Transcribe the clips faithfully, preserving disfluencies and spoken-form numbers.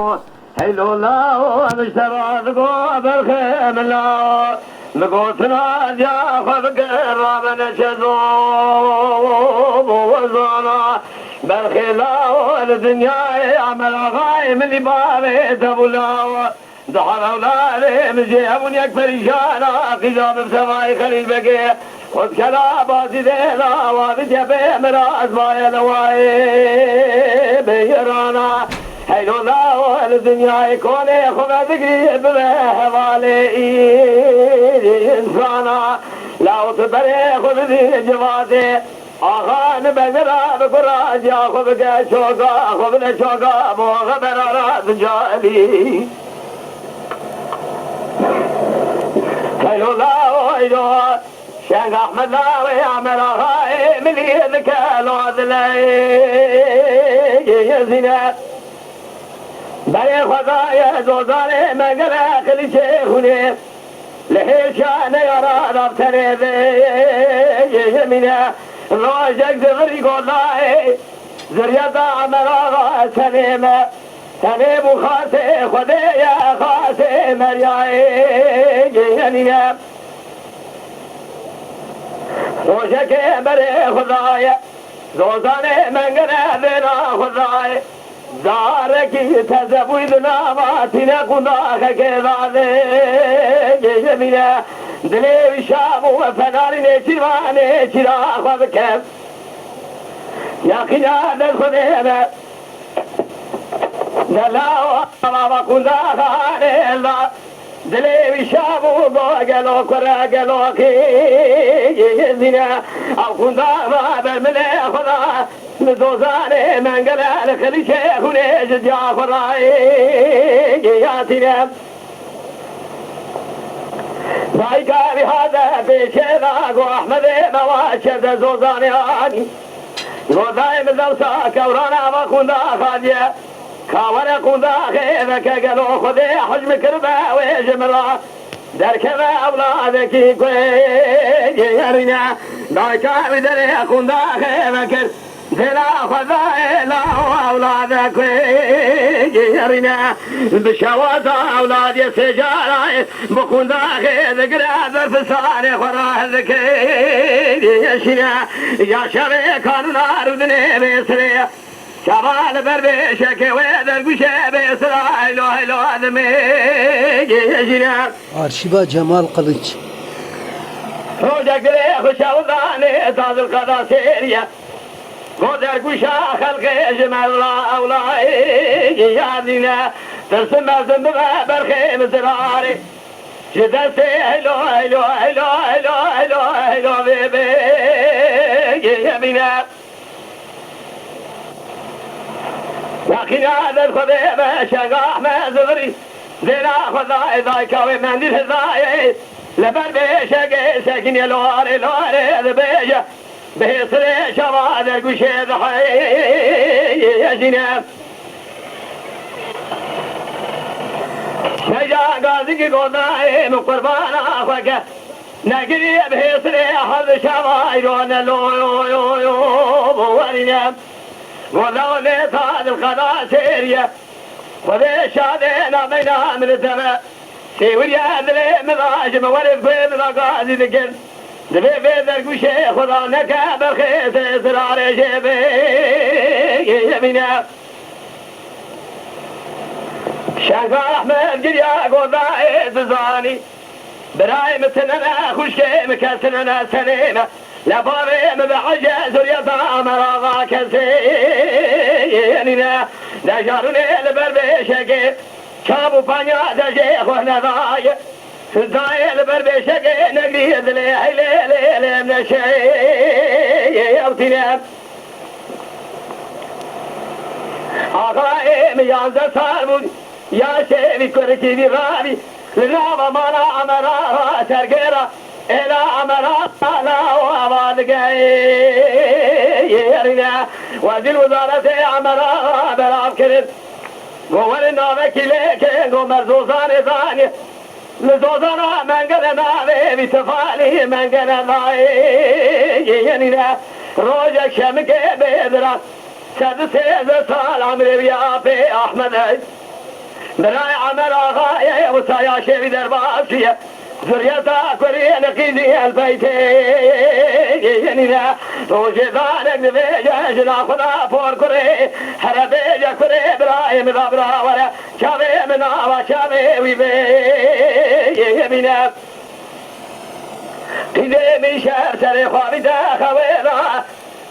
Hey lola, nişte ra digo berxê min la. Li gotina diya xwe bikir rabe neçe zo bo wezana. Berxê la li dinyayê Emer Axayê min lî bavê te bû la. Di hevewlarê min jê hebûn yek perîşana, qîza bi sevayê Xelîl Begê. Xwezkela bazî dê lawa bi cepê miraz baye lewayê bêyerana. Heylo lawo li dinyayê konê xwe vedigirî bibe hevalê însana. Lawo tu berê xwe bidî civazê. Axa ni begera bi gura ciya xwe bike çoka, xwe bide çoka bo xebera ra dincalî. Heylo lawo heylo. Şeng Ahmed lawê Amer Axayê milî dike lo dileyê Zîne. Berê xwe daye zozanê mengele xilîçê xûnê. Li hêşa neyara ravtenê vê yemîne. Rojek zivirî golayê ziryeta Amer Axa tenê me. Tenê bû xasê Xwedê ye, xasê Meryayê yenîne. Rojekê berê Xwedayê, zozanê mengele vêna Xwedayê. Zarekî teze bûy di nava tîne qundaxekê dadê yemîne. Dilê wî şa bû, penarî nêçîrvanê çîra xwe bike. Yaqîna dest Xwedê be. Dela ava qundaxanê la. Dilê wî şa bû go gelo kure gelo qîzîne. Ew qundax va ber milê xwe da. Li zozanê mengele li xilîçê xûnê ji diya xwe rayê hatîne. Dayika wî hate pêşê da go Ehmedê me wa çerde zozanê anî. Go dayê min dewsa kewrana va qundaxa diye. Ka were qundaxê veke gelo Xwedê hicm kiribe wê ji min ra. Derkeve ewladekî ku yê gerîne. Dayika wî derê qundaxê vekir. Dêla Xwedayê law ewlade ku yê gerîne. Bi şewaza ewladê sê cara bi qundaxê digire ber fisanê xwe ra dike şîne. Ya şevê kanûna rûdinê bê sirê. Çava li ber bêşekê wê dergûşê bê sira heylo heylo dimê gihêjîne. Arşîva Cemal Kılıç. Rojek dilê xwe şewdanê Tazil Qada Sêriye. Go dergûşa xelqê ji me ra ewlayê giyadîne. Tirsim mezin bibe berxê min zirarê. Ji destê heylo heylo heylo heylo heylo heylo vê bê gihemîne. Yaqîna dest Xwedê be şengah me zivirî. Zêna Xwedayê dayka wê mendîl hizayê. Li ber bêşegê sekinê lorê lorê dibêje. Bi hêsirê şeva dergûşê diheyê jîne. Şeja gazîkî godayê min qurbana xwe ke. Negirî bi hêsirê herd şeva îro ne lo yo yo yo bo werîne. Goda lê ta dilqeda sêriye. Xwedê şadê nameyna min li teme. Sêwiriye dilê min da ji min werê guhê min da gazî dikin. Divê vê dergûşê xwe da neke berxê sê zirarê jê bê yemîne. Şenga Ehmed giriya goda ê dizanî. Birayê min tinene, xwişkê min kesinene, senê me. Lebavê min bi ece zuriyeta Amer Axa kesê nîne. Dejarûnê li ber bêşekê, çav û panya dejê xwe nedaye. Dayê li ber bêşekê negrî dilê heylê lê lê neşeyê ew tîne. Axayê min yanzdeh sal bû, yaşê vî kurikî vî ravî, li nava mala Emera ra sergêra, êla Emera la ava digeyê rîne. Wezîr wizaretê Emera ra belav kirin. Go werin navekî lêkin, go mer Zozanê zanî. Li Zozana mengele navê vî tifalî mengele nayê yenîne. Rojek şemikê bê diran. Sed û sêzdeh sal emrê wî apê Ahmedê. Birayê Emer Axayê wisa ya şevî derbas kiye. Zuriyeta kurê li qîzî el peytê yenîne. Rojê danek dibêje jina xwe da por kurê. Here bêje kurê birayê min da bira were. Çavê min ava çavê wî bê yemîne. Qîzê min şer serê xwe vî de xewêra.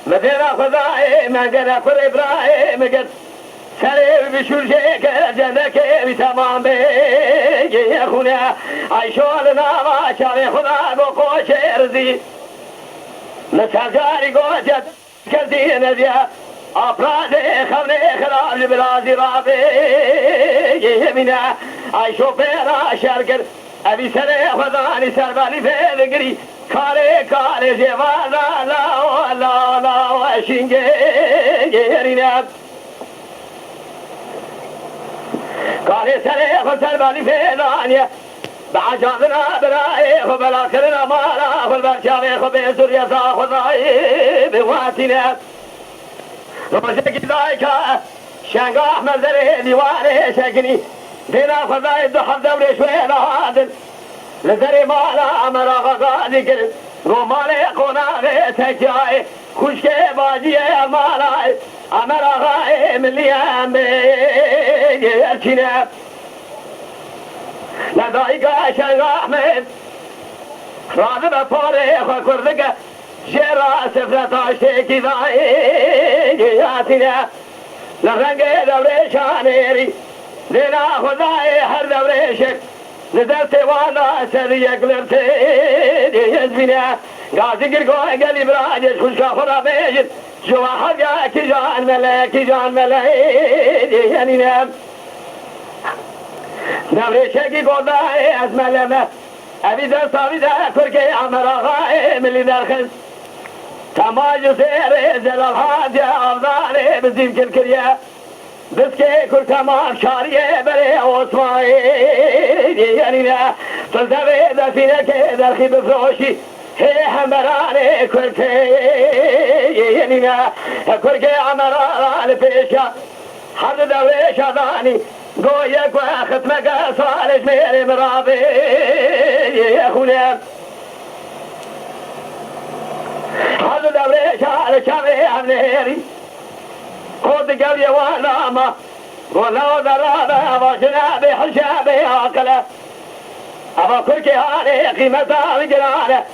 Min dêra Xwedayê mengene kurê birayê min girt. Serê wî bi şûr jê kir, cendekê wî temam bê yê xûne. Ayşo li nava çavê xwe da go qoçê rizî. Min sercarî gotiye kesî nediye. Aprazê xewnê xirab ji bilazî rabê yê mîne. Ayşo pêra şer kir. Evî serê xwe danî ser belîfê digirî. Karê karê jê va la la la la şîngê gerîne. Karê serê xwe ser belîfê daniye. Bi ecazina birayê xwe bela kirina mala xwe li ber çavê xwe bê zuriyeta xwe dayê bi watîne. Rojekî dayika Şenga Ehmed zerê dîwarê şekinî. Dêna Xwedayê du heft dewrêş wê dihatin. Li zerê mala Emer Axa gazî kirin. Go malê qonaxê tekiyayê. Xwişkê baciyê malayê. Emer Axayê milî em bê gerçîne. Li dayika Şenga Ehmed. Radibe porê xwe kurdike. Jê re sifre taştêkî dayê hatine. Li rengê dewrêşanê rî dêna Xwedayê her dewrêşek. Li destê wan de ser yek lirtê ez bîne. Gazî girgo gelî bira cêj xwişka xwe re bêjin. Ji we hevya kîjan mele, kîjan mele yenîne. Dewrêşekî godayê ez mele me. Evî desta vî de kurkê Emer Axayê milî derxist. Tema ji sêrê zelal hatiye avdarê bi zîv kil kiriye. Biskê kurk tema şariyê berê Osmanê yenîne. Fildevê defînekê derxî bifroşî. Hê hemberanê kurkê yenîne. Kurkê Emer Axa li pêşa. Her di dewrê şadanî go yek we xitmeke salê ji mêrê min rabê xûne. Her di dewrê şa li çavê hevnêrî. Go di gewrê wan de ma go lew de rabe eva jine bê hişe bê aqile. Eva kurkê hanê qîmeta wî giran e.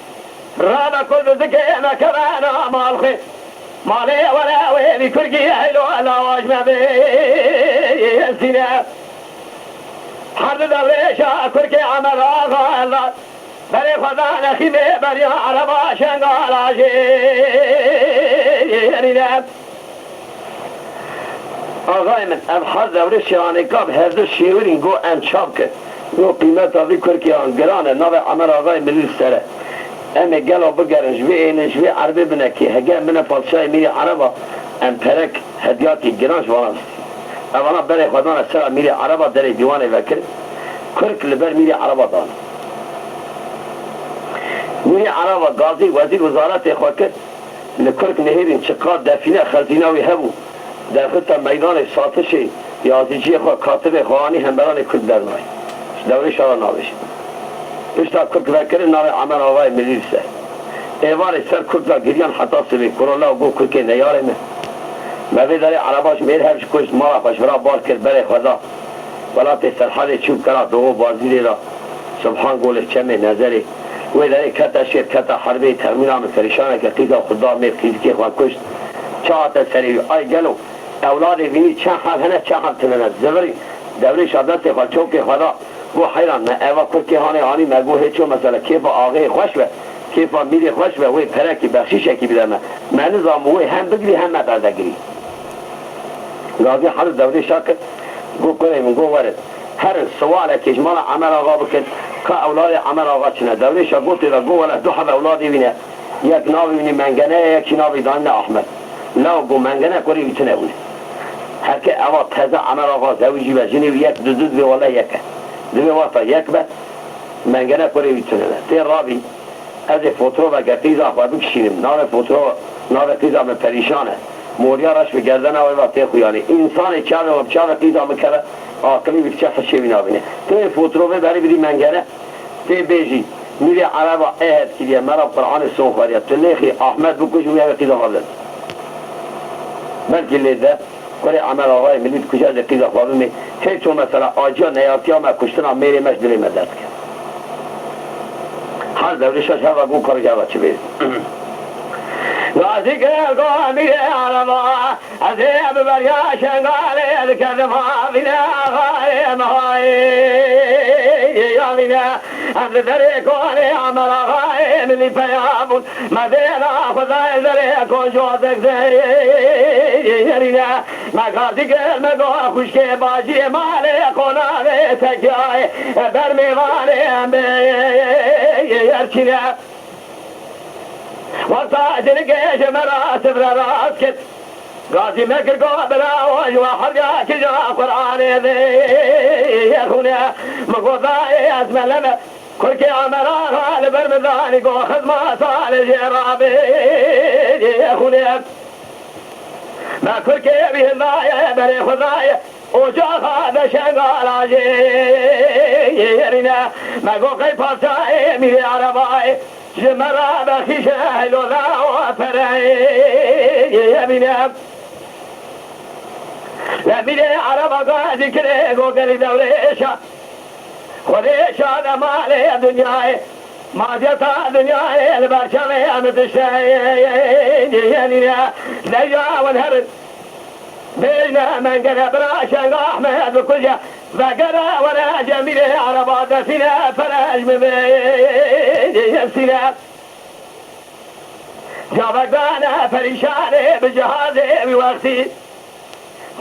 Rabe kul bi zikê me kevena mal xwe. Malê were wê vî kurkî heylo lawaj me bê sîne. Her di dewrêşa kurkê Emer Axa Ella. Berê xwe dane xîmê beriya ereba şengala jê yenîne. Axayê min, ev her dewrê şêwanêka bi hevdu şêwirîn go em çap kir. Go qîmeta vî kurkê an giran e, navê Emer Axayê Milî li ser e. Em ê gelo bigerin, ji vê ênê, ji vê erbê binekê, hege em bine padşahê Mîrê Ereba, em perek hediyakê giran ji vana bistî. Evana berê xwe dane sera Mîrê Ereba derê dîwanê vekirin. Kurk li ber Mîrê Ereba dane. Mîrê Ereba gazî wezîr wizaretê xwe kir. Li kurk nihêrîn çiqas defîne xezîna wî hebû, derxiste meydanê satişê yazîciyê xwe, katibê xwe anî hemberanê kurk dernayê. Ji dewrêşa re navêjin. Pişta kurk vekirin navê Emer Axayê Milî li ser. Êvarê ser kurk da giriyan heta sibê, kuro lew go kurkê neyarê me. Me vê derê ereba ji mêr hev ji kuşt, mala xwe ji vira bar kir, berê xwe da. Welatê Serhedê çû kera Doğu Bazîrê ra, Subhan Golê Çemê Nezerê. Wê derê kete şêr, kete herbê, termîna min perîşaneke qîza xwe da mêr, qîzikê xwe kuşt. Çi hate serê wî? Ay gelo, ewladê vînî çend heb hene, çend heb tune ne. Zivirî, dewrêşa destê xwe çokê xwe da. Go heyran me, eva kurkê hanê anî me, go hê ço mesele, kêfa axê xweş be, kêfa mîrê xweş be, wê perekî, bexşîşekî bide me. Me nizam wê hem bigirî hem me berdegirî. Gazî her dewrêşa kir, go kurê min, go werin. Herin siwalekê ji mala Emer Axa bikin, ka ewladê Emer Axa çi ne? Dewrêşa gotê de go wele du heb ewladê wî ne. Yek navê wî Mengene ye, yekî navê danîne Ahmet. Lew go Mengene kurê wî tune bûne. Herke eva teze Emer Axa zewicî be, jinê wî yek, du, du divê wele yek e. Divê wata yek be, Mengene kurê wî tune be. Tê rabî, ez ê fotoğrafeke qîza xwe bikişînim. Navê fotoğraf, navê qîza min perîşan e. Moriya reş bi gerdena wê ve tê xuyanê. Însanê çavê we bi çavê qîza min keve, Aqilî wî diçe hişê wî nabîne. Tu yê fotrofê berî bidî mengere, tê bêjî, Mîrê Ereba ê hetkiriye, me ra Qur'anê son xwariye, tu nêxî Ahmed bikuj û ew ê qîza xwe bidin. Belkî lê de kurê Emer Axayê Milî dikuje, ez ê qîza xwe bimê. Hêç o mesela aciya neyartiya me, kuştina mêrê me ji dilê me derdike. Her dewrê şaş heva ku karê heva çi bê. Gazî gel go Mîrê Ereba, ez ê bi beriya Şengalê dikerdim havîne, axayê me hayê yavîne. Em li derê konê Emer Axayê Milî peya bûn. Me dêna Xwedayê derê konco zek zerîne. Me gazî kir, me go xwişkê bajiyê malê qonavê tekiyayê ber mêvanê em bê yerçîne. Wexta cinikê ji me ra sifre rast kir. Gazî me kir go bira wan ji we hevya kija Qur'anê vê xûne. Min go dayê ez meleme. Kurkê Emer Axa li ber min danî go xizma salê jê rabê xûne. Me kurkê wî hildaye berê Xwedayê. Ocaxa de Şengala jê yerîne. Me go qey parçayê Mîrê Erebayê ji me ra bexîşe heylola û pereyê bîne. Le Mîrê Ereba gazî kire go gelî dewrêşa. Xwedê şade malê dinyayê. Maziyeta dinyayê li ber çavê em tiştê yenîne. Leya wan herin. Bêjne mengere bira Şenga Ahmed bikuje. Vegere were Cemîlê Ereba defîne perej min bê sîne. Cavek dane perîşanê bi cihazê wî wextî.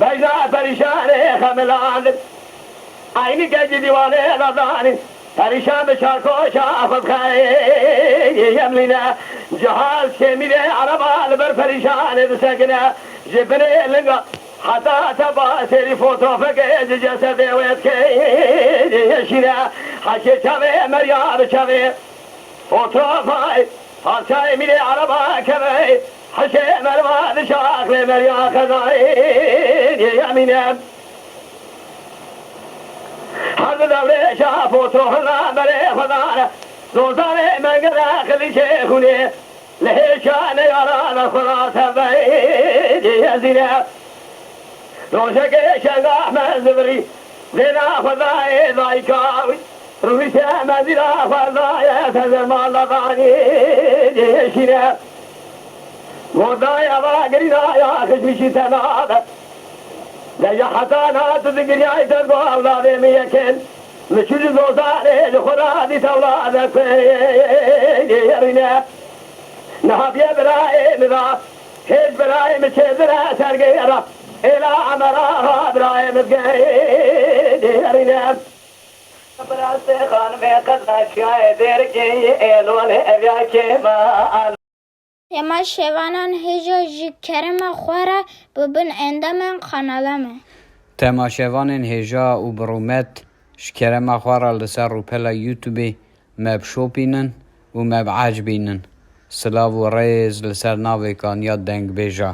Bejna perîşanê xemilandin. Eynî gecî dîwanê dadanî. Perîşan bi çarkoşa xwe dixeyê yemlîne. Cihaz şêmîlê ereba li ber perîşanê disekine. Ji binê linga heta tepa sêrî fotofekê ji cesedê wê dikê yeşîne. Heşê çavê meriya bi çavê. Fotofay parçayê mîlê ereba kevey. Heşê merva di şaxlê meriya xezayê yemîne. Her di dewrê şa fotohina berê xwedane. Zozanê mengere xilîşê xûnê. Li hêşa neyara de xweda teveyê yezîne. Rojekê Şenga Ehmed zivirî. Zêna xwedayê dayika wî. Rûnişe mezîra xwedayê tezer mala danî şîne. Godaya va girîna ya xişmişî te nabe. Deya heta na tu digiriyay te go ewladê min yekin. Min çû ji zozanê ji xwe ra dît ewlade ku yerîne. Niha bîye birayê min ra. Hêj birayê min çêdire sergê ra. Êla Emer Axa birayê min digeyê dêrîne. Birastê xanimê qezna çiyayê dêrikê yê êlonê ev ya kêma. Temaşevanan hêja ji kerema xwe re bibin endamên kanala me. Temaşevanên hêja û bi rûmet ji kerema xwe re li ser rûpela YouTubeê me bişopînin û me biecibînin. Silav û rêz li ser navê Kanya Dengbêja.